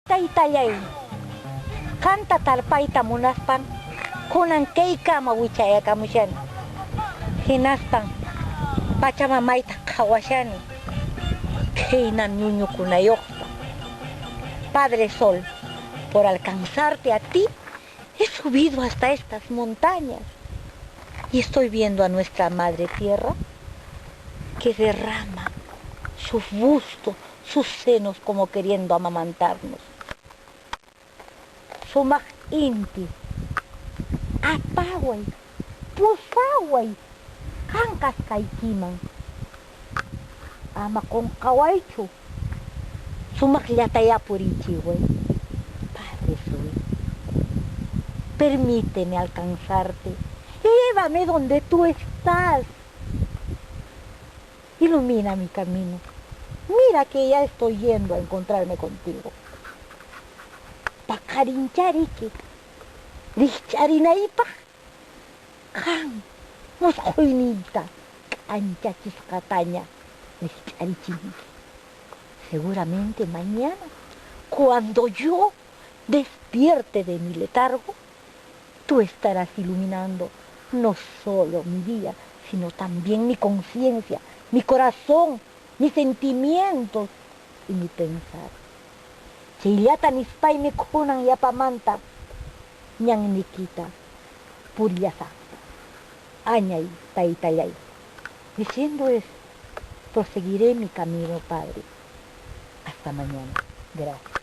Taytallay, qanta tarpayta munaspan kunan kaykama wichayakamushani. Hinaspan pachamamayta qhawashani khayna ñuñukunayuqta. Padre Sol, por alcanzarte a ti, he subido hasta estas montañas y estoy viendo a nuestra Madre Tierra que derrama su busto, sus senos como queriendo amamantarnos. Sumaq inti, apaway, pusaway, qan kasqaykiman. Ama qunqawaychu, sumaqllatayá purichiway. Padre Sol, permíteme alcanzarte, llévame donde tú estás. Ilumina mi camino. Mira que ya estoy yendo a encontrarme contigo. Paqarinchariki, rikch'arinaypaq qan musqhuyniyta k'anchachisqataña rikch'arichinki. Seguramente mañana, cuando yo despierte de mi letargo, tú estarás iluminando no solo mi día, sino también mi conciencia, mi corazón, mis sentimientos y mi pensar. Chayllata nispaymi kunan yapamanta ñanniykita purillasaq. Añay taytallay. Diciendo esto, proseguiré mi camino, Padre. Hasta mañana. Gracias.